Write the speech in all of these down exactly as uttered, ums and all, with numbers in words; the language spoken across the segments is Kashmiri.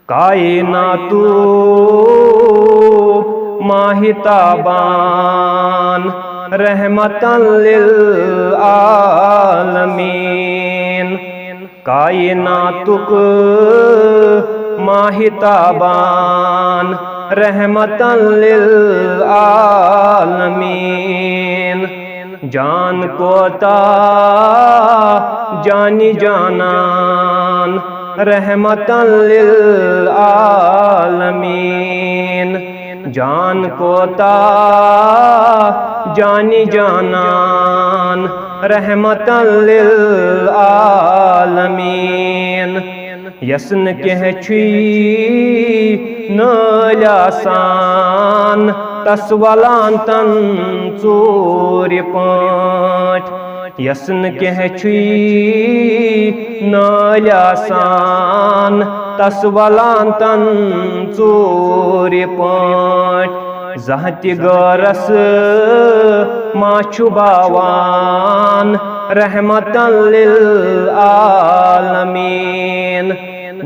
کائناتُک ماہِ تابان، رحمتاً للعالمین۔ کائناتُک ماہِ تابان، رحمتاً للعالمین۔ جان کوتاہ جانی جانان، رحمتاً للعالمین۔ جان کوتاہ جانی جانان، رحمتاً للعالمین۔ یس نہٕ کینٛہہ چھُے نٲلۍ آسان، تس ولان تن ژوٗرِ پٲٹھۍ۔ یس نہٕ کینٛہہ چھُے نٲلۍ آسان، تس ولان تن ژوٗرِ پٲٹھۍ۔ زانٛہہ تہِ غٲرس ما چھُ باوان، رحمتاً للعالمین۔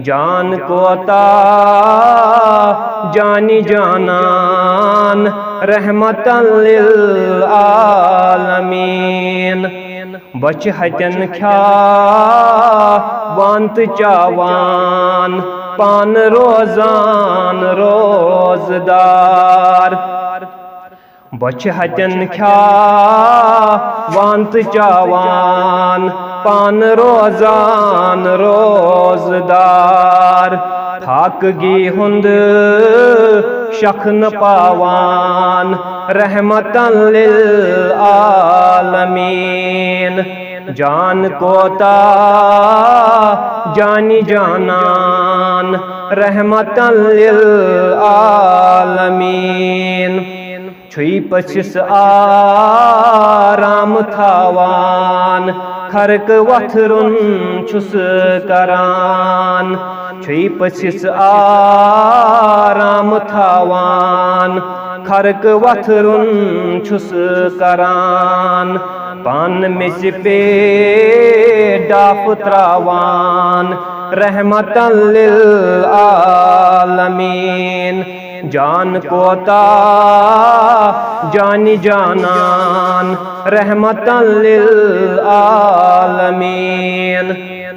جان کوتاہ جانی جانان، رحمتاً للعالمین۔ بۄچھِ ہتٮ۪ن کھیاوان تہٕ چاوان، پانہٕ روزان روزدار۔ بۄچھِ ہتٮ۪ن کھیاوان تہٕ چاوان، پانہٕ روزان روزدار۔ فاقگی ہُنٛد شکھ نہٕ پاوان، رحمتاً للعالمین۔ جان کوتاہ جانی جانان، رحمتاً للعالمین۔ چھُے پٔژھِس آرام تھاوان، خرقہٕ وۄتھرُن چھُس کران۔ چھُے پٔژھِس آرام تھاوان، خرقہٕ وۄتھرُن چھُس کران۔ پانہٕ میٚژِ پے ڈاپھ تراوان، رحمتاً للعالمین۔ جان کوتاہ جانی جانان، رحمتاً للعالمین۔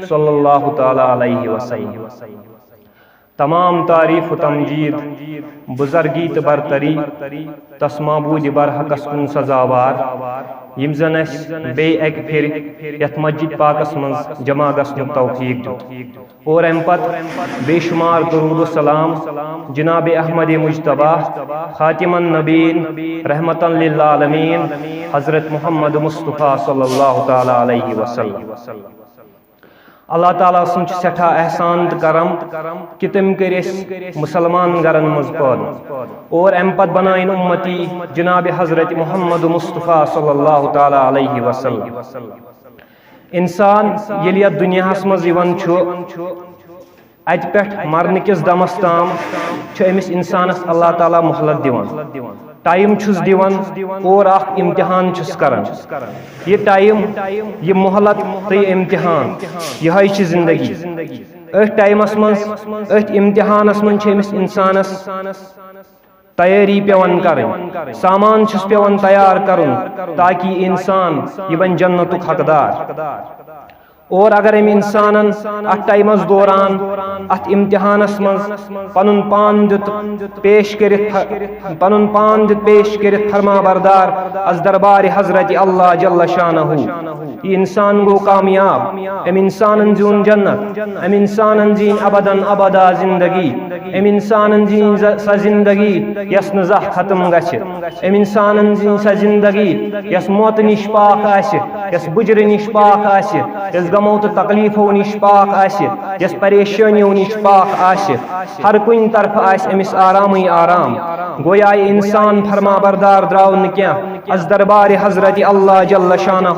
صلی اللہ تعالیٰ علیہ وسلم۔ تمام تعریف و تمجید، بزرگی تہٕ برتری تس معبود برحقس کُن سزاوار، ییٚمۍ زن اسہِ بیٚیہِ اکہِ پھِرِ یتھ مسجد پاکس منٛز جمع گژھنُک توفیق دیُت۔ اور امہِ پتہٕ بے شمار درود و سلام جناب احمد مجتبیٰ، خاتم النبین، رحمتاً للعالمین، حضرت محمد مصطفیٰ صلی اللہ تعالیٰ علیہ وسلم۔ اللہ تعالیٰ سُنٛد چھُ سٮ۪ٹھاہ احسان تہٕ کرم کہِ تٔمۍ کٔرۍ أسۍ مُسلمان گرن منٛز پٲدٕ اور امہِ پتہٕ بنٲیِن اُمتی جناب حضرت محمد مصطفیٰ صلی اللہ تعالیٰ علیہ وسلم۔ انسان ییٚلہِ یتھ دُنیاہس منٛز یِوان چھُ، اتہِ پٮ۪ٹھ مرنہٕ کِس دمس تام چھُ أمِس انسانس اللہ تعالیٰ مہلت دِوان، ٹایم چھُس دِوان اور اکھ امتحان چھُس کران۔ یہِ ٹایم، یہِ مہلت تہٕ یہِ امتحان، یِہوٚے چھِ زندگی۔ أتھۍ ٹایمس منٛز، أتھۍ امتحانس منٛز چھِ أمِس انسانس تیٲری پٮ۪وان کرٕنۍ، سامان چھُس پٮ۪وان تیار کرُن، تاکہِ یہِ انسان یہِ بنہِ جنتُک حقدار۔ اور اگر أمۍ انسانن اتھ ٹایمس دوران، اتھ امتحانس منٛز پنُن پان دیُت پیش کٔرِتھ، پنُن پان دیُت پیش کٔرِتھ فرما بردار از دربارِ حضرت اللہ جل شانہ، یہِ انسان گوٚو کامیاب، أمۍ انسانن زیوٗن جنت، أمۍ انسانن زیٖنۍ ابدن ابدا زندگی، أمۍ انسانن زیٖنۍ ز-، سۄ زندگی یۄس نہٕ زانٛہہ ختم گژھِ۔ أمۍ انسانن زیٖنۍ سۄ زندگی یۄس موتہٕ نِش پاک آسہِ، یۄس بُجرٕ نِش پاک آسہِ، یۄس غمو تہٕ تکلیفو نِش پاک آسہِ، یۄس پریشٲنیو نِش پاک آسہِ۔ ہر کُنہِ طرفہٕ آسہِ أمِس آرامٕے آرام۔ گویا یہِ انسان فرما بردار درٛاو نہٕ کینٛہہ از دربارِ حضرت اللہ جل شانہ۔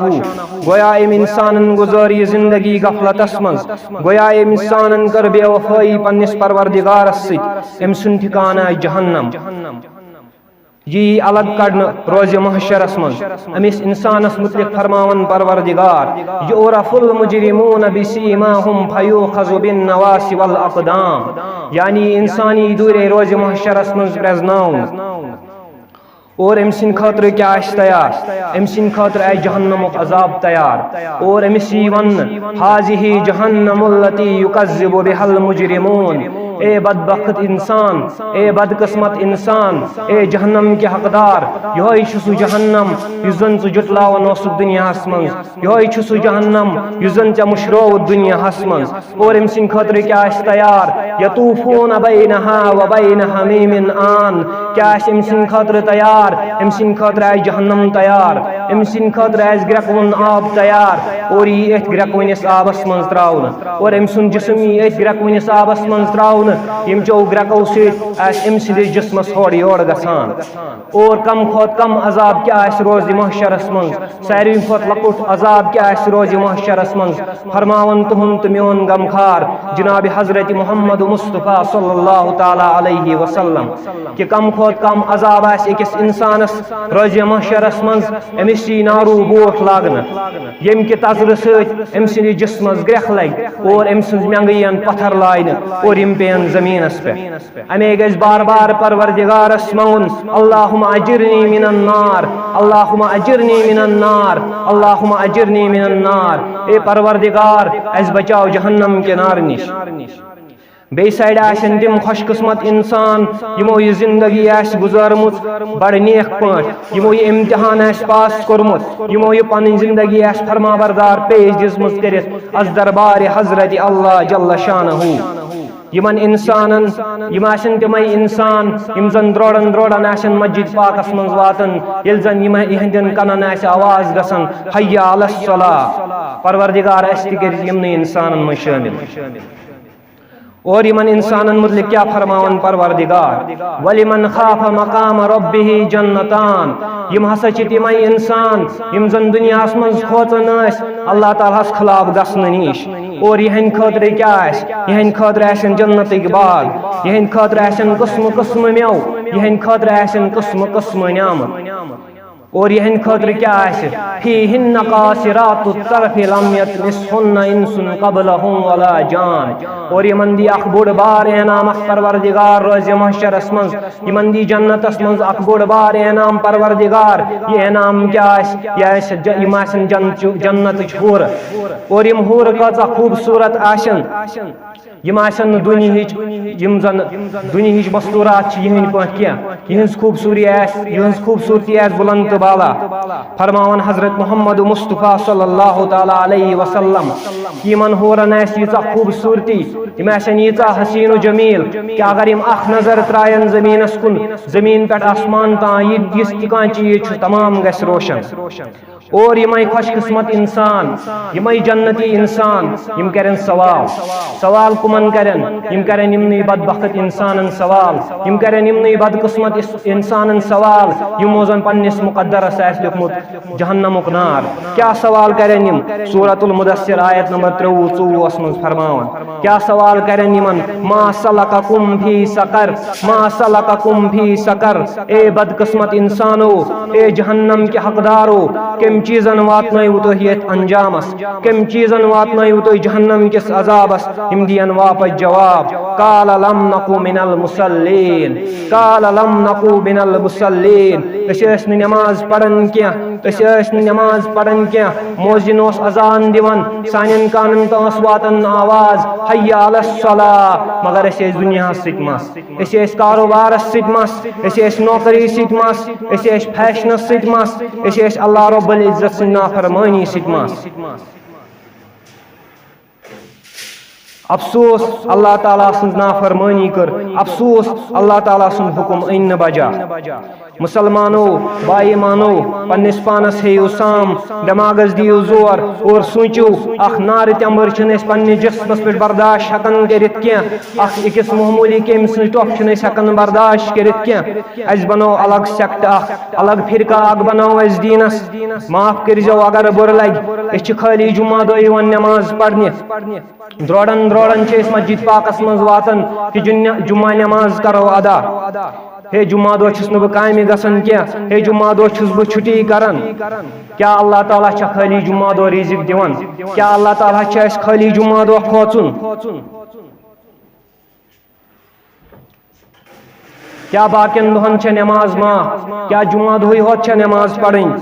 گویا أمۍ انسانن گُزٲر یہِ زندگی غفلتس منٛز۔ گویا أمۍ انسانن کٔر بے وفٲیی پننِس پروردگارس سۭتۍ۔ أمۍ سُنٛد ٹھکانہٕ آسہِ جہنم۔ یی الگ کڑنہٕ روزِ محشرس منٛز۔ أمِس انسانس متعلق فرماون پروردگار، یعرف المجرمون بسیماہم فیؤخذ بالنواص والاقدام۔ یعنی انسان یی دوٗرے روزِ محشرس منٛز پرزناونہٕ۔ اور أمۍ سٕنٛدِ خٲطرٕ کیٛاہ آسہِ تیار؟ أمۍ سٕنٛدِ خٲطرٕ آسہِ جہنمُک عذاب تیار۔ اور أمِس یی وننہٕ، هذه جهنم التي يكذب بها المجرمون۔ اے بدبخت انسان، اے بدقسمت انسان، اے جہنم کہِ حقدار، یہوے چھُ سُہ جہنم یُس زن ژٕ جُٹلاوان اوسُکھ دُنیاہس منٛز، یہوے چھُ سُہ جہنم یُس زن ژےٚ مُشرووُتھ دُنیاہس منٛز۔ اور أمۍ سٕنٛدِ خٲطرٕ کیٛاہ آسہِ تیار؟ یطوفون بینہا و بین حمیم آن۔ کیٛاہ آسہِ أمۍ سٕنٛدِ خٲطرٕ تیار؟ أمۍ سٕنٛدِ خٲطرٕ آسہِ جہنم تیار، أمۍ سٕنٛدِ خٲطرٕ آسہِ گرٛٮ۪کہٕ وُن آب تیار، اور یی أتھۍ گرٛٮ۪کہٕ وُنِس آبس منٛز ترٛاونہٕ، اور أمۍ سُنٛد جسم یی أتھۍ گرٛٮ۪کہٕ وُنِس آبس منٛز ترٛاونہٕ۔ یِم چیو گرٛٮ۪کو سۭتۍ آسہِ أمۍ سٕنٛدِس جسمس ہورٕ یورٕ گژھان۔ اور کم کھۄتہٕ کم عذاب کیٛاہ آسہِ روزِ محشرس منٛز؟ ساروی کھۄتہٕ لۄکُٹ عذاب کیٛاہ آسہِ روزِ محشرس منٛز؟ فرماوان تُہُنٛد تہٕ میون غمخار جناب حضرت محمد مصطفیٰ صلی اللہ تعالیٰ علیہ وسلم، کہِ کم کھۄتہٕ کم عذاب آسہِ أکِس انسانس روزِ محشرس منٛز۔ أمِس یی نارو بوٹھ لاگنہٕ، ییٚمہِ کہِ تژرٕ سۭتۍ أمۍ سٕنٛدِس جسمس گرٛٮ۪کھ لگہِ اور أمۍ سٕنٛز مٮ۪نٛگہٕ یِن پتھر لاینہٕ اور یِم پیٚن زٔمیٖنس پٮ۪ٹھ۔ اَمے گژھِ بار بار پروردگارس منٛگُن، اللہم اجرنی من النار، اللہم اجرنی من النار، اللہم اجرنی من النار۔ اے پروردگار، اَسہِ بچاو جہنم کہِ نارٕ نِش۔ بیٚیہِ سایڈٕ آسن تِم خوش قسمت انسان، یِمو یہِ زندگی آسہِ گُزٲرمٕژ بڑٕ نیک پٲٹھۍ، یِمو یہِ امتحان آسہِ پاس کوٚرمُت، یِمو یہِ پنٕنۍ زندگی آسہِ فرما بردار پیش دِژمٕژ کٔرِتھ از دربارِ حضرت اللہ جل شانہ۔ یِمن انسانن، یِم آسن تِمے انسان یِم زن درٛوڑن درٛوڑن آسن مسجد پاکس منٛز واتان، ییٚلہِ زن یِمن، یِہنٛدٮ۪ن کنن آسہِ آواز گژھان، حی علی الصلاۃ۔ پروردگار، اسہِ تہِ کٔرِتھ یِمنٕے انسانن منٛز شٲمِل۔ اور یِمن انسانن متعلق کیٛاہ فرماوان پروردگار؟ ولمن خاف مقام ربہ جنتان۔ یِم ہسا چھِ تِمے انسان یِم زن دُنیاہس منٛز کھوژان ٲسۍ اللہ تعالیٰ ہس خلاف گژھنہٕ نِش۔ اور یِہنٛدِ خٲطرٕ کیٛاہ آسہِ؟ یِہنٛدِ خٲطرٕ آسن جنتٕکۍ باغ، یِہنٛدِ خٲطرٕ آسن قٕسمہٕ قٕسمہٕ مٮ۪وٕ، یِہنٛدِ خٲطرٕ آسن قٕسمہٕ قٕسمہٕ نعمت۔ اور یِہنٛدِ خٲطرٕ کیٛاہ آسہِ؟ فیہن قاصرات الطرف لم یطمثہن انس قبلہم ولا جان۔ اور یِمن دی اکھ بوٚڑ بار انعام اکھ پروردگار روزِ محشرس منٛز، یِمن دی جنتس منٛز اکھ بوٚڑ بار انعام پروردگار۔ یہِ انعام کیٛاہ آسہِ؟ یہِ آسہِ ج-، یِم آسن جنتچہِ، جنتٕچ حورٕ۔ اور یِم حورٕ کۭژاہ خوٗبصوٗرت آسن۔ یِم آسن نہٕ دُنیہٕچ، یِم زن دُنیہٕچ مستوٗرات چھِ یِہنٛدۍ پٲٹھۍ کینٛہہ۔ یِہنٛز خوٗبصوٗری آسہِ، یِہنٛز خوٗبصوٗرتی آسہِ بُلند تہٕ بالا۔ فرماوان حضرت محمد مصطفیٰ صلی اللہ تعالیٰ علیہ وسلم، یِمن حورن آسہِ ییٖژاہ خوٗبصوٗرتی، یِم آسن ییٖژاہ حسین و جمیل، کہِ اگر یِم اکھ نظر ترٛاین زٔمیٖنس کُن، زٔمیٖن پٮ۪ٹھ آسمان تام یہِ، یُس تہِ کانٛہہ چیٖز چھُ، تمام گژھِ روشن۔ اور یِمے خوش قسمت انسان، یِمے جنتی انسان، یِم کرن سوال۔ سوال کُمن کرن؟ یِم کرن یِمنٕے بدبخت انسانن سوال، یِم کرن یِمنٕے بدقسمت اس-، انسانن سوال، یِمو زن پننِس مقدرس آسہِ لیوٚکھمُت جہنمُک نار۔ کیٛاہ سوال کرن یِم؟ سورۃ المدثر آیت نمبر ترٛوٚوُہ ژوٚوُہس منٛز فرماوان۔ کیٛاہ سوال کرن یِمن؟ ما سلککم فی سقر؟ ما سلککم فی سقر؟ اے بدقسمت انسانو، اے جہنم کہِ حقدارو، کٔمۍ چیٖزن واتنٲیوٕ تُہۍ یتھ انجامس؟ کٔمۍ چیٖزن واتنٲیوٕ تُہۍ جہنم کِس عذابس؟ یِم دِین واپس جواب، قال لم نکو من المصلین، قال لم نکو من المصلین۔ أسۍ ٲسۍ نہٕ نماز پران کینٛہہ، أسۍ ٲسۍ نہٕ نماز پران کینٛہہ۔ مؤذن اوس اذان دِوان، سانٮ۪ن کانن تام ٲس واتان آواز، حی علی الصلاۃ، مگر أسۍ ٲسۍ دُنیاہس سۭتۍ مست، أسۍ ٲسۍ کاروبارس سۭتۍ مست، أسۍ ٲسۍ نوکری سۭتۍ مست، أسۍ ٲسۍ فیشنس سۭتۍ مست، أسۍ ٲسۍ اللہ رب العزت سٕنٛز نافرمٲنی سۭتۍ مست۔ افسوس، اللہ تعالیٰ سٕنٛز نافرمٲنی کٔر، افسوس، اللہ تعالیٰ سُنٛد حُکُم أنۍ نہٕ بجا۔ مسلمانو، با ایمانو، پننِس پانس ہیٚیِو سام، دٮ۪ماغس دِیِو زور اور سوٗنٛچِو، اکھ نارٕ تٮ۪مبٕر چھِنہٕ أسۍ پننِس جسمس پٮ۪ٹھ برداشت ہٮ۪کان کٔرِتھ کینٛہہ، اکھ أکِس معموٗلی کیٚمۍ سٕنٛز ٹۄپھ چھِنہٕ أسۍ ہٮ۪کان برداشت کٔرِتھ کینٛہہ۔ اَسہِ بنوو الگ سیکٹ اکھ، الگ فرقہ اکھ بنوو اَسہِ دیٖنس۔ معاف کٔرۍزیو اگر بُرٕ لگہِ، أسۍ چھِ خٲلی جمعہ دۄہ یِوان نٮ۪ماز پرنہِ۔ درٛوڈن کروڑن چھِ أسۍ مسجد پاکس منٛز واتان کہِ جُنہِ-، جمعہ نماز کرو ادا۔ ہے جمعہ دۄہ چھُس نہٕ بہٕ کامہِ گژھان کینٛہہ، ہے جمعہ دۄہ چھُس بہٕ چھُٹی کران۔ کیٛاہ اللہ تعالیٰ چھا خٲلی جمعہ دۄہ رزق دِوان؟ کیٛاہ اللہ تعالیٰ چھا اَسہِ خٲلی جمعہ دۄہ کھوژُن؟ کیٛاہ باقین دۄہن چھےٚ نماز معاف؟ کیٛاہ جمعہ دۄہٕے ہوت چھےٚ نماز پرٕنۍ؟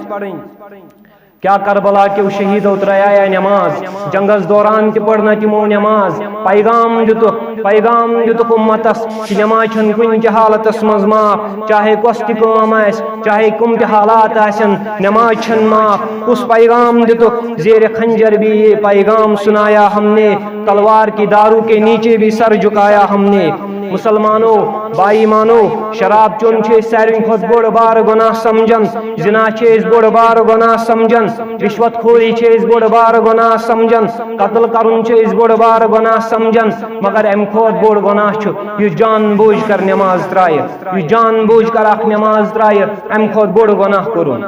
کیٛاہ کربلا کیو شہیدو ترٛایایا نماز؟ جنگس دوران تہِ پٔر نہ تِمو نماز۔ پیغام دِتُکھ، پیغام دِتُکھ امتس کہِ نماز چھنہٕ کُنہِ تہِ حالتس منٛز معاف، چاہے کۄس تہِ کٲم آسہِ، چاہے کم تہِ حالات آسن، نماز چھنہٕ معاف۔ کُس پیغام دِتُکھ؟ زیر خنجر بھی یہ پیغام سنایا ہم نے، تلوار کی دھاروں کے نیچے بھی سر جھکایا ہم نے۔ مسلمانو، بھائی مانو، شراب چون چھِ أسۍ ساروی کھۄتہٕ بوٚڑ بار گۄناہ سمجھان، زنا چھِ أسۍ بوٚڑ بار گۄناہ سمجھان، رشوت خوری چھِ أسۍ بوٚڑ بار گۄناہ سمجھان، قتل کرُن چھِ أسۍ بوٚڑ بار گۄناہ سمجھان، مگر امہِ کھۄتہٕ بوٚڑ گۄناہ چھُ یُس جان بوٗجھ کر نماز ترایہِ، یُس جان بوٗجھ کر اکھ نماز ترایہِ، امہِ کھۄتہٕ بوٚڑ گۄناہ کوٚرُن۔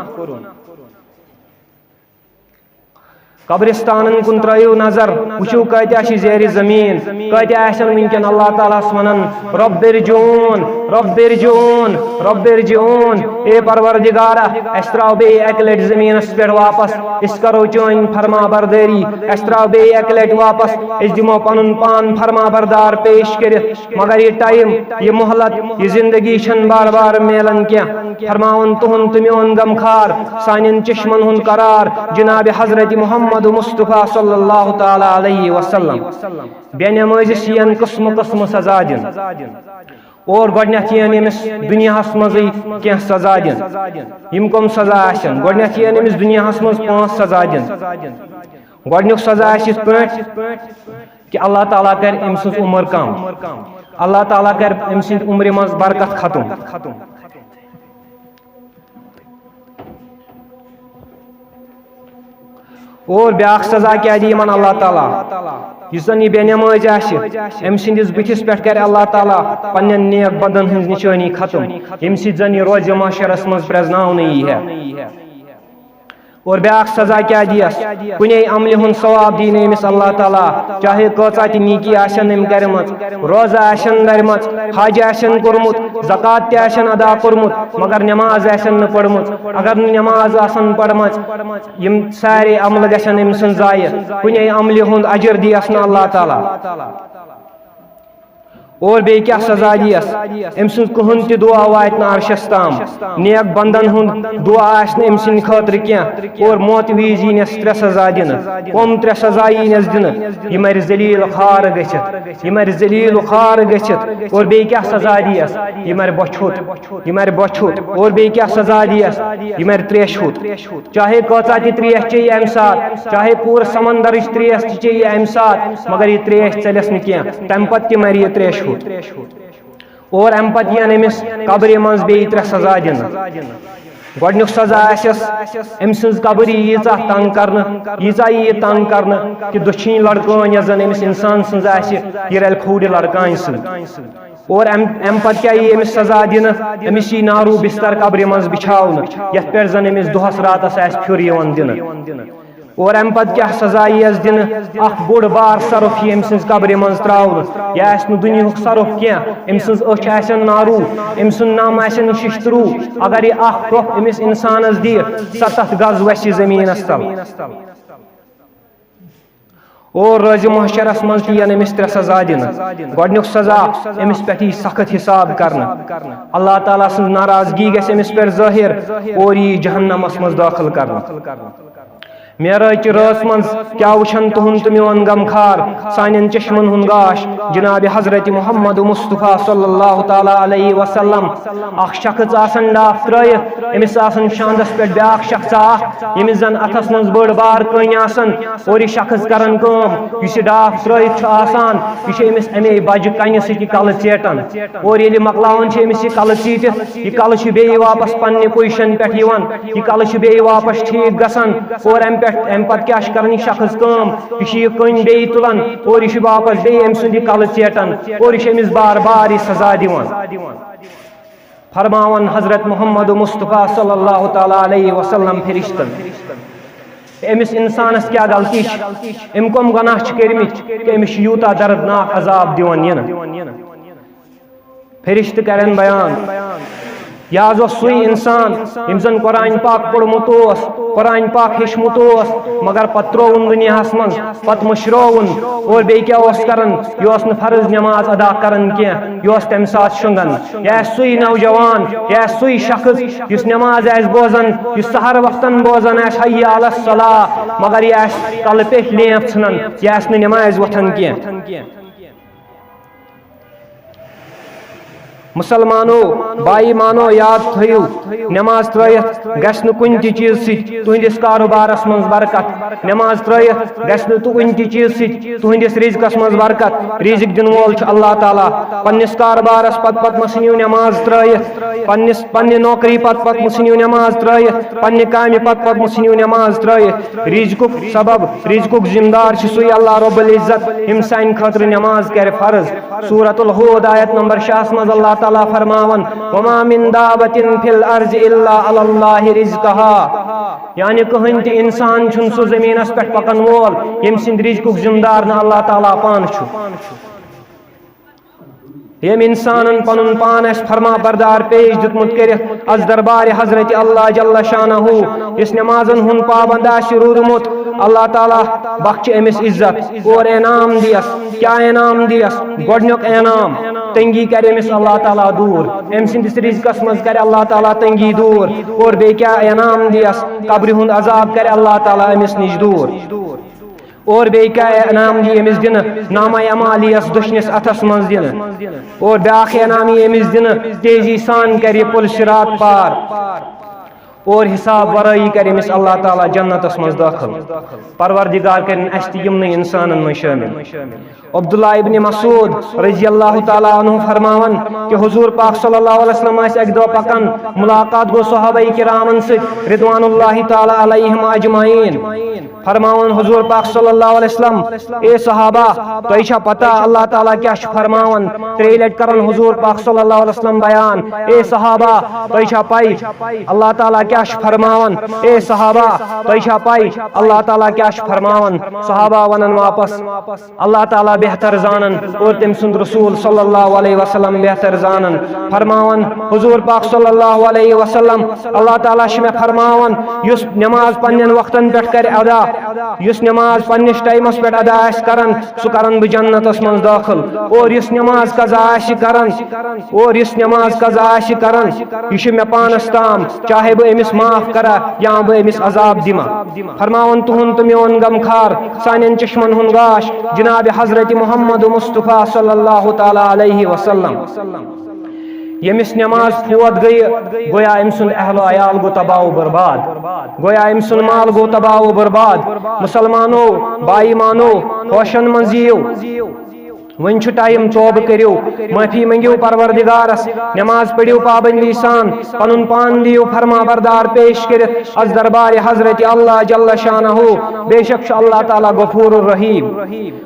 قبرستانن کُن ترٲیِو نظر، وٕچھِو کۭتیاہ چھِ زیرِ زٔمیٖن، کۭتیاہ آسن وٕنکیٚن اللہ تعالیٰ ہس ونان، "رب ارجعون، رب ارجعون، رب ارجعون"۔ اے پروردگارا، اسہِ ترٛاو بیٚیہِ اکہِ لٹہِ زٔمیٖنس پٮ۪ٹھ واپس، أسۍ کرو چٲنۍ فرما بردٲری، اسہِ ترٛاو بیٚیہِ اکہِ لٹہِ واپس، أسۍ دِمو پنُن پان فرما بردار پیش کٔرِتھ۔ مگر یہِ ٹایم، یہِ مہلت، یہِ زندگی چھنہٕ بار بار میلان کینٛہہ۔ فرماوُن تُہُنٛد تہٕ میون غمخار، سانٮ۪ن چشمن ہُنٛد قرار، جناب حضرت محمد مصطفیٰ صلی اللہ تعالیٰ علیہ وسلم۔ بے نمٲزِس یِین قٕسمہٕ قٕسمہٕ سزا دِنہٕ۔ اور گۄڈٕنٮ۪تھ یِین أمِس دُنیاہس منٛزٕے کینٛہہ سزا دِنہٕ۔ یِم کٕم سزا آسن؟ گۄڈٕنٮ۪تھ یِین أمِس دُنیاہس منٛز پانٛژھ سزا دِنہٕ۔ گۄڈٕنیُک سزا آسہِ یِتھ پٲٹھۍ کہِ اللہ تعالیٰ کرِ أمۍ سٕنٛز عمر کم، اللہ تعالیٰ کرِ أمۍ سٕنٛدِ عمرِ منٛز برکت ختم۔ اور بیاکھ سزا کیٛاہ دِیہِ یِمن اللہ تعالیٰ؟ یُس زن یہِ بے نمٲز آسہِ، أمۍ سٕنٛدِس بٕتھِس پٮ۪ٹھ کرِ اللہ تعالیٰ پننٮ۪ن نیک بندن ہٕنٛز نشٲنی ختم، ییٚمہِ سۭتۍ زن یہِ روزِ محشرس منٛز پرٛزناونہٕ یی ہے۔ اور بیاکھ سزا کیٛاہ دِیَس؟ کُنے عملہِ ہُنٛد ثواب دی نہٕ أمِس اللہ تعالیٰ، چاہے کۭژاہ تہِ نیکی آسن أمۍ کرِمٕژ، روزٕ آسن دَرِمَژ، حج آسن کوٚرمُت، زکوٰۃ تہِ آسن ادا کوٚرمُت، مگر نماز آسن نہٕ پٔرمٕژ۔ اگر نہٕ نماز آسن پٔرمٕژ، یِم سارے عملہٕ گژھن أمۍ سٕنٛز ضایع، کُنے عملہِ ہُنٛد اجر دِیَس نہٕ اللہ تعالیٰ۔ اور بیٚیہِ کیٛاہ سزا دِیَس؟ أمۍ سٕنٛز کٕہٕنۍ تہِ دُعا واتہِ نہٕ عرشَس تام۔ نیک بندن ہُنٛد دُعا آسہِ نہٕ أمۍ سٕنٛدِ خٲطرٕ کینٛہہ۔ اور موتہٕ وِزِ یِنَس ترٛےٚ سزا دِنہٕ۔ کۄم ترٛےٚ سزا یِنَس دِنہٕ؟ یہِ مَرِ ذلیل خوار گٔژھِتھ۔ یہِ مَرِ ذلیل خوار گٔژھِتھ۔ اور بیٚیہِ کیٛاہ سزا دِیَس؟ یہِ مَرِ بۄچھِ ہوٚت۔ یہِ مَرِ بۄچھِ ہوٚت۔ اور بیٚیہِ کیٛاہ سزا دِیَس؟ یہِ مَرِ ترٛیشہِ ہوٚت۔ چاہے کۭژاہ تہِ ترٛیش چیٚیہِ اَمہِ ساتہٕ، چاہے پوٗرٕ سمندرٕچ ترٛیش تہِ چیٚیہِ اَمہِ ساتہٕ، مگر یہِ ترٛیش ژَلٮ۪س نہٕ کینٛہہ، تَمہِ پَتہٕ تہِ مَرِ یہِ ترٛیشہِ ہوٚت۔ اور اَمہِ پَتہٕ یِن أمِس قبرِ منٛز بیٚیہِ ترٛےٚ سزا دِنہٕ۔ گۄڈٕنیُک سزا آسٮ۪س أمۍ سٕنٛز قبر یی ییٖژاہ تنگ کرنہٕ، ییٖژاہ یی یہِ تنگ کرنہٕ کہِ دٔچھِنۍ لڑکٲنۍ یۄس زَن أمِس اِنسان سٕنٛز آسہِ، یہِ رَلہِ کھوورِ لڑکانہِ سۭتۍ۔ اور امہِ امہِ پتہٕ کیٛاہ یی أمِس سزا دِنہٕ؟ أمِس یی نارو بستر قبرِ منٛز بچھاونہٕ، یتھ پٮ۪ٹھ زن أمِس دۄہس راتس آسہِ پھیُر یِوان دِنہٕ۔ اور امہِ پتہٕ کیٛاہ سزا ییٖیَس دِنہٕ؟ اکھ بوٚڑ بار سۄرُپھ یی أمۍ سٕنٛز قبرِ منٛز ترٛاونہٕ۔ یہِ آسہِ نہٕ دُنیاہُک سۄرُپھ کینٛہہ، أمۍ سٕنٛز أچھ آسن نارو، أمۍ سُنٛد نم آسن ششتروٗ۔ اگر یہِ اکھ ٹۄپھ أمِس انسانس دِیہِ، ستتھ گز وسہِ زٔمیٖنس تل۔ اور روزِ محشرس منٛز تہِ یِن أمِس ترٛےٚ سزا دِنہٕ۔ گۄڈٕنیُک سزا، أمِس پٮ۪ٹھ یی سخت حساب کرنہٕ۔ اللہ تعالیٰ سٕنٛز ناراضگی گژھِ أمِس پٮ۪ٹھ ظٲہِر اور یی جہنمس منٛز دٲخل کرنہٕ۔ معراج چہِ رٲژ منٛز کیٛاہ وٕچھن تُہُنٛد تہٕ میون غمخار، سانٮ۪ن چشمن ہُنٛد گاش، جناب حضرت محمد مصطفیٰ صلی اللہ تعالیٰ علیہ وسلم۔ اکھ شخص آسان ڈاپھ ترٲیِتھ، أمِس آسان شاندس پٮ۪ٹھ بیٛاکھ شخصا اکھ، ییٚمِس زن اتھس منٛز بٔڑ بار کٔنۍ آسان، اور یہِ شخص کران کٲم، یُس یہِ ڈاپھ ترٲیِتھ چھُ آسان، یہِ چھُ أمِس امے بجہِ کنہِ سۭتۍ یہِ کلہٕ ژیٹان۔ اور ییٚلہِ مۄکلاوان چھِ أمِس یہِ کلہٕ ژیٖٹِتھ، یہِ کلہٕ چھُ بیٚیہِ واپس پننہِ پوزیشن پٮ۪ٹھ یِوان، یہِ کلہٕ چھُ بیٚیہِ واپس ٹھیٖک گژھان۔ اور امہِ پٮ۪ٹھ، امہِ پتہٕ کیٛاہ چھُ کران یہِ شخص کٲم؟ یہِ چھُ یہِ کٔنۍ بیٚیہِ تُلان اور یہِ چھُ واپس بیٚیہِ أمۍ سُنٛد یہِ کلہٕ ژیٹان اور یہِ چھُ أمِس بار بار یہِ سزا دِوان۔ فرماوان حضرت محمد مصطفیٰ صلی اللہ تعالیٰ علیہ وسلم فرشتن، أمِس اِنسانَس کیٛاہ غلطی چھِ، أمۍ کۄم گۄناہ چھِ کٔرمٕتۍ کہِ أمِس چھِ یوٗتاہ دردناک عذاب دِوان یِنہٕ؟ فرشتہٕ کرن بیان۔ یہِ حظ اوس سُے اِنسان ییٚمۍ زَن قرآن پاک پوٚرمُت اوس، قرآن پاک ہیٚچھمُت اوس، مگر پتہٕ ترٛووُن دُنیاہَس منٛز، پتہٕ مٔشرووُن۔ اور بیٚیہِ کیٛاہ اوس کران؟ یہِ اوس نہٕ فرض نٮ۪ماز ادا کران کینٛہہ، یہِ اوس تَمہِ ساتہٕ شۄنٛگان۔ یہِ آسہِ سُے نوجوان، یہِ آسہِ سُے شخص یُس نٮ۪ماز آسہِ بوزان، یُس سحر وقتن بوزان آسہِ حی علی الصلاح، مگر یہِ آسہِ کلہٕ پیٚٹھۍ لینٛف ژھٕنان، یہِ آسہِ نہٕ نٮ۪مازِ وۄتھان کینٛہہ۔ مُسلمانو، بھائی مانو، یاد تھٲیِو، نٮ۪ماز ترٲیِتھ گژھِ نہٕ کُنہِ تہِ چیٖز سۭتۍ تُہنٛدِس کاروبارس منٛز برکت۔ نٮ۪ماز ترٲیِتھ گژھِ نہٕ تُ-، کُنہِ تہِ چیٖز سۭتۍ تُہنٛدِس رِزقس منٛز برکت۔ رِزق دِنہٕ وول چھُ اللہ تعالیٰ۔ پننِس کاروبارس پتہٕ پتہٕ مہ ژھٕنِو نٮ۪ماز ترٲیِتھ، پننِس، پننہِ نوکری پتہٕ پتہٕ مہ ژھٕنِو نٮ۪ماز ترٲیِتھ، پننہِ کامہِ پتہٕ پتہٕ مہ ژھٕنِو نٮ۪ماز ترٲیِتھ۔ رِزقُک سبب، رِزقُک ذمہٕ دار چھُ سُے اللہ رب العزت، ییٚمۍ سانہِ خٲطرٕ نٮ۪ماز کرِ فرض۔ سورۃ الہود آیت نمبر شےٚ ہس منٛز اللہ تعالیٰ فرماوان، "وما من دابۃ فی الارض الا علی اللہ رزقہا"، یعنی کٕہٕنۍ تہِ انسان چھُنہٕ سُہ زٔمیٖنس پٮ۪ٹھ پکن وول ییٚمہِ سٕنٛدِ رِزقُک ذمہٕ دار نہٕ اللہ تعالیٰ پانہٕ چھُ۔ ییٚمۍ انسانن پنُن پان آسہِ فرما بردار پیش دیُتمُت کٔرِتھ از دربارِ حضرت اللہ جل شانہ، یُس نمازن ہُنٛد پابند آسہِ روٗدمُت، اللہ تعالیٰ بخشہِ أمِس عزت اور انعام دِیس۔ کیٛاہ انعام دِیس؟ گۄڈٕنیُک انعام، تنگی کرِ أمِس اللہ تعالیٰ دوٗر، أمۍ سٕنٛدِس رِزقس منٛز کرِ اللہ تعالیٰ تنگی دوٗر۔ اور بیٚیہِ کیٛاہ انعام دِیس؟ قبرِ ہُنٛد عذاب کرِ اللہ تعالیٰ أمِس نِش دوٗر۔ اور بیٚیہِ کیٛاہ انعام یی أمِس دِنہٕ؟ نامہ اعمال یِیَس دٔچھنِس اَتھَس منٛز دِنہٕ۔ اور بیٛاکھ انعام یی أمِس دِنہٕ، تیزی سان کَرِ یہِ پُل صراط پار۔ اور حساب ورٲیی کَرِ أمِس اللہ تعالیٰ جنتَس منٛز دٲخل۔ پروردگار کَرِن اَسہِ تہِ یِمنٕے اِنسانَن منٛز شٲمِل۔ عبداللہ ابن مسعود رضی اللہ تعالیٰ عنہ فرماوان کہ حضور پاک صلی اللہ علیہ وسلم ٲسۍ اَکہِ دۄہ پَکان، مُلاقات گوٚو صحابہ کرامَن سۭتۍ رضوان اللہ تعالیٰ علیہم اجمعین۔ فرماوان حضور پاک صلی اللہ علیہ وسلم، "اے صحابہ، تۄہہِ چھا پتہ اللہ تعالیٰ کیٛاہ چھُ فرماوان؟" ترٛیٚیہِ لٹہِ کران حضور پاک صلی اللہ علیہ وسلم بیان، "اے صحابہ، تۄہہِ چھا پَے اللہ تعالیٰ کیٛاہ چھُ فرماوان؟ اے صحابہ، تۄہہِ چھا پَے اللہ تعالیٰ کیٛاہ چھُ فرماوان؟" صحابہ وَنان واپس، "اللہ تعالیٰ بہتر زانان اور تٔمۍ سُنٛد رسول صلی اللہ علیہ وسلم بہتر زانان۔" فرماوان حضور پاک صلی اللہ علیہ وسلم، "اللہ تعالیٰ چھُ مےٚ فرماوان، یُس نماز پننٮ۪ن وقتن پٮ۪ٹھ کرِ ادا، یُس نماز پننِس ٹائمس پٮ۪ٹھ ادا آسہِ کران، سُہ کرن بہٕ جنتس منٛز دٲخل۔ اور یُس نماز قضا آسہِ کران، اور یُس نماز قضا آسہِ کران، یہِ چھُ مےٚ پانس تام، چاہے بہٕ أمِس معاف کرا یا بہٕ أمِس عذاب دِمہ۔" فرماوان تُہُنٛد تہٕ میون غمخار، سانٮ۪ن چشمن ہُنٛد گاش، جناب حضرت محمد مصطفیٰ صلی اللہ تعالیٰ علیہ وسلم۔ ییٚمِس نماز فوت گٔیہِ، گویا أمۍ سُنٛد اہل و عیال گوٚو تباہ و برباد، گویا أمۍ سُنٛد مال گوٚو تباہ و برباد۔ مُسلمانو، بایمانو، ہوشن منٛز یِیِو۔ وۄنۍ چھُ ٹائم، توبہٕ کٔرِو، معٲفی مٔنگِو پروردگارس، نماز پٔرِو پابندی سان، پنُن پان دِیِو فرما بردار پیش کٔرِتھ از دربارِ حضرت اللہ جل شانہ، بے شک چھُ اللہ تعالیٰ غفور الرحیم۔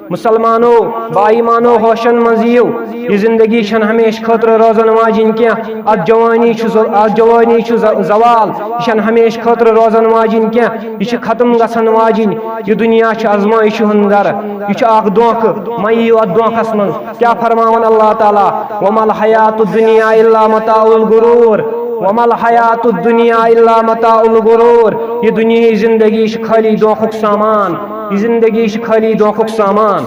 مُسلمانو، بایمانو، ہوشن منٛز یِیِو۔ یہِ زندگی چھَنہٕ ہمیشہٕ خٲطرٕ روزن واجِنۍ کینٛہہ۔ اتھ جوانی چھُ ز-، اتھ جوانی چھُ ز-، زوال۔ یہِ چھَنہٕ ہمیشہٕ خٲطرٕ روزن واجِنۍ کینٛہہ۔ یہِ چھِ ختم گژھن واجِنۍ۔ یہِ دُنیا چھُ آزمٲیشہِ ہُنٛد گرٕ۔ یہِ چھُ اکھ دھوکہٕ۔ مہ یِیِو اتھ دھوکس منٛز۔ کیٛاہ فرماوان اللہ تعالیٰ؟ "وما الحیات الدنیا الا متاع الغرور۔ وما الحیات الدنیا الا متاع الغرور۔" یہِ دُنیاہٕچ زندگی چھِ خٲلی دھوکُک سامان۔ یہِ زندگی چھِ خٲلی دھوکُک سامان۔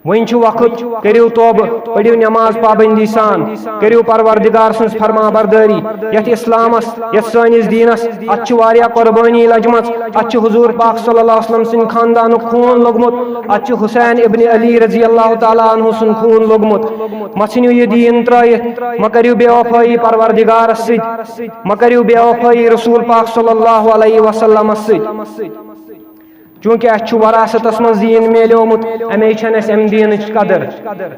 وۄنۍ چھُ وقت، کٔرِو توبہٕ، پٔرِو نماز پابندی سان، کٔرِو پروردگار سٕنٛز فرما بردٲری۔ یتھ اسلامس، یتھ سٲنِس دیٖنس، اتھ چھِ واریاہ قربٲنی لٔجمٕژ۔ اتھ چھُ حضور پاک صلی اللہ علیہ وسلم سٕنٛدِ خاندانُک خوٗن لوٚگمُت۔ اتھ چھُ حسین ابن علی رضی اللہ تعالیٰ عنہ سُنٛد خوٗن لوٚگمُت۔ مہ ژھٕنِو یہِ دیٖن ترٲیِتھ، مہ کٔرِو بے وفٲیی پروردگارس سۭتۍ، مہ کٔرِو بے وفٲیی رسول پاک صلی اللہ علیہ وسلمس سۭتۍ۔ چونکہ اسہِ چھُ وراثتس منٛز دیٖن میلیومُت، امے چھنہٕ اسہِ امہِ دیٖنٕچ قدر۔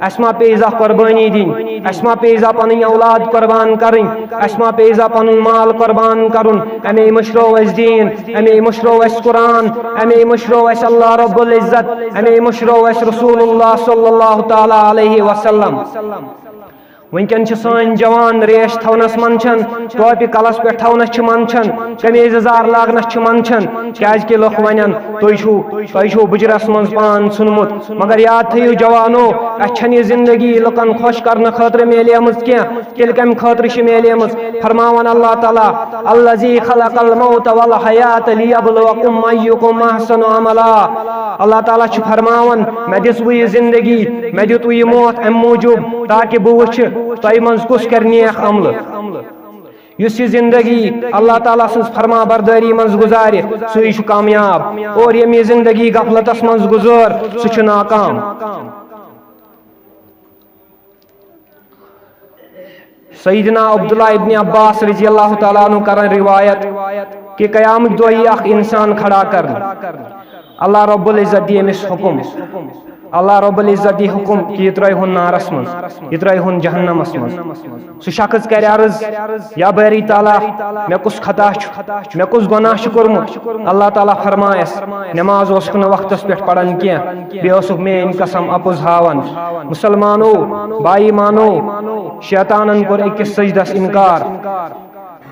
اسہِ ما پیٚیہِ زانٛہہ قربٲنی دِنۍ؟ اسہِ ما پیٚیہِ زانٛہہ پنٕنۍ اولاد قربان کرٕنۍ؟ اسہِ ما پیٚیہِ زانٛہہ پنُن مال قربان کرُن؟ امے مٔشرو اسہِ دیٖن، امے مٔشرو اسہِ قرآن، امے مٔشرو اسہِ اللہ رب العزت، امے مٔشرو اسہِ رسول اللہ صلی اللہ تعالیٰ علیہ وسلم۔ وٕنکٮ۪ن چھِ سٲنۍ جوان ریش تھاونس منٛدچھان، ٹوپہِ کلس پٮ۪ٹھ تھاونس چھِ منٛدچھان، قمیض یزار لاگنس چھِ منٛدچھان، کیازِ کہِ لُکھ ونن، تُہۍ چھِو، تۄہہِ چھِو بُجرس منٛز پان ژھُنمُت۔ مگر یاد تھٲیِو جوانو، اسہِ چھنہٕ یہِ زندگی لُکن خۄش کرنہٕ خٲطرٕ میلیمٕژ کینٛہہ، تیٚلہِ کمہِ خٲطرٕ چھِ میلیمٕژ؟ فرماوان اللہ تعالیٰ، الذی خلق الموت والحیات لیبلوکم ایکم احسن عملا۔ اللہ تعالیٰ چھُ فرماوان، مےٚ دِژوٕ یہِ زندگی، مےٚ دیُتوٕ یہِ موت امہِ موٗجوٗب تاکہِ بہٕ وٕچھِ تۄہہِ منٛز کُس کرِ نیک عملہٕ۔ یُس یہِ زندگی اللہ تعالیٰ سٕنٛز فرما بردٲری منٛز گُزارِ، سُے چھُ کامیاب۔ اور ییٚمۍ یہِ زندگی غفلتس منٛز گُزٲر، سُہ چھُ ناکام۔ سیدنا عبداللہ ابن عباس رضی اللہ تعالیٰ عنہ کران روایت کہ قیامت دۄہ یی اکھ انسان کھڑا کرنہٕ، اللہ رب العزت دی أمِس حکم، اللہ رب العزت دی حکم کہ یہِ ترٲیہون نارس منٛز، یہِ ترٲیہون جہنمس منٛز۔ سُہ شخص کرِ عرض، یا باری تعالیٰ، مےٚ کُس خطا چھُ، مےٚ کُس گۄناہ چھُ کوٚرمُت؟ اللہ تعالیٰ فرمایس، نماز اوسُکھ نہٕ وقتس پٮ۪ٹھ پران کینٛہہ، بیٚیہِ اوسُکھ میٲنۍ قسم اپُز ہاوان۔ مسلمانو، بائی مانو، شیطانن کوٚر أکِس سجدس انکار۔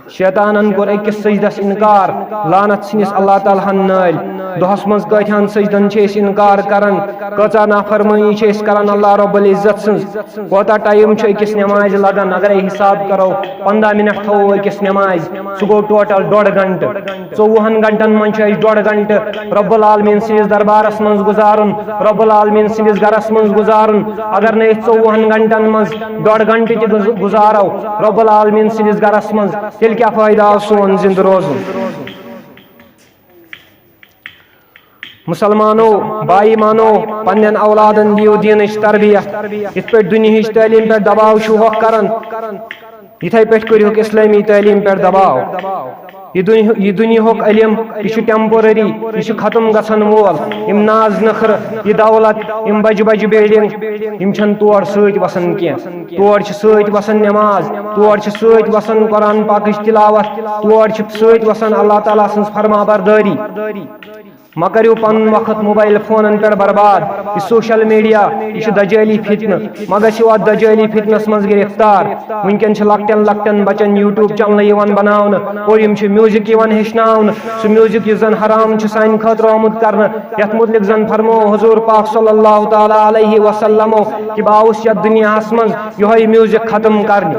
شیطانن کوٚر أکِس سجدس انکار، لعنت ژھٕنِس اللہ تعالیٰ ہن نٲلۍ۔ دۄہس منٛز کۭتہن سجدن چھِ أسۍ انکار کران، کۭژاہ نافرمٲنی چھِ أسۍ کران اللہ رب العزت سٕنٛز۔ کوتاہ ٹایم چھُ أکِس نمازِ لگان؟ اگرے حساب کرو، پنٛداہ منٹ تھاوو أکِس نمازِ، سُہ گوٚو ٹوٹل ڈۄڈ گھنٹہٕ۔ ژوٚوُہن گھنٹن منٛز چھُ اَسہِ ڈۄڈ گھنٹہٕ رب العالمین سٕنٛدِس دربارس منٛز گُزارُن، رب العالمین سٕنٛدِس گرس منٛز گُزارُن۔ اگر نہٕ أسۍ ژوٚوُہن گھنٹن منٛز ڈۄڈ گھنٹہٕ تہِ گُز-، گُزارو رب العالمین سٕنٛدِس گرس منٛز، تیٚلہِ کیٛاہ فٲیدٕ آو سون زِندٕ روزُن؟ مسلمانو، بائی مانو، پننٮ۪ن اولادن دِیِو دیٖنٕچ تربیت۔ یِتھ پٲٹھۍ دُنیہٕچ تعلیٖم پٮ۪ٹھ دباو چھُ ہوکھ کران، یِتھے پٲٹھۍ کٔرِہُکھ اسلٲمی تعلیٖم پٮ۪ٹھ دباو۔ یہِ دُنیاہ، یہِ دُنیاہُک علم، یہِ چھُ temporary، یہِ چھُ ختم گژھن وول۔ یِم ناز نخرٕ، یہِ دولت، یِم بجہِ بجہِ building، یِم چھنہٕ تور سۭتۍ وسان کینٛہہ۔ تور چھِ سۭتۍ وسان نماز، تور چھِ سۭتۍ وسان قرآن پاکٕچ تلاوت، تور چھِ سۭتۍ وسان اللہ تعالیٰ سٕنٛز فرما بردٲری۔ مہ کٔرِو پنُن وقت موبائل فونن پٮ۪ٹھ برباد۔ یہِ social media، یہِ چھُ دجٲلی فتنہٕ۔ مہ گژھِو اتھ دجٲلی فتنس منٛز گرفتار۔ وٕنکٮ۪ن چھِ لۄکٹٮ۪ن لۄکٹٮ۪ن بچن YouTube چینلہٕ یِوان بناونہٕ اور یِم چھِ music یِوان ہیٚچھناونہٕ۔ سُہ music یُس زن حرام چھُ سانہِ خٲطرٕ آمُت کرنہٕ، یتھ متعلق زن فرموو حضور پاک صلی اللہ تعالیٰ علیہ وسلمو کہ بہٕ آوُس یتھ دُنیاہس منٛز یۄہے music ختم کرنہِ۔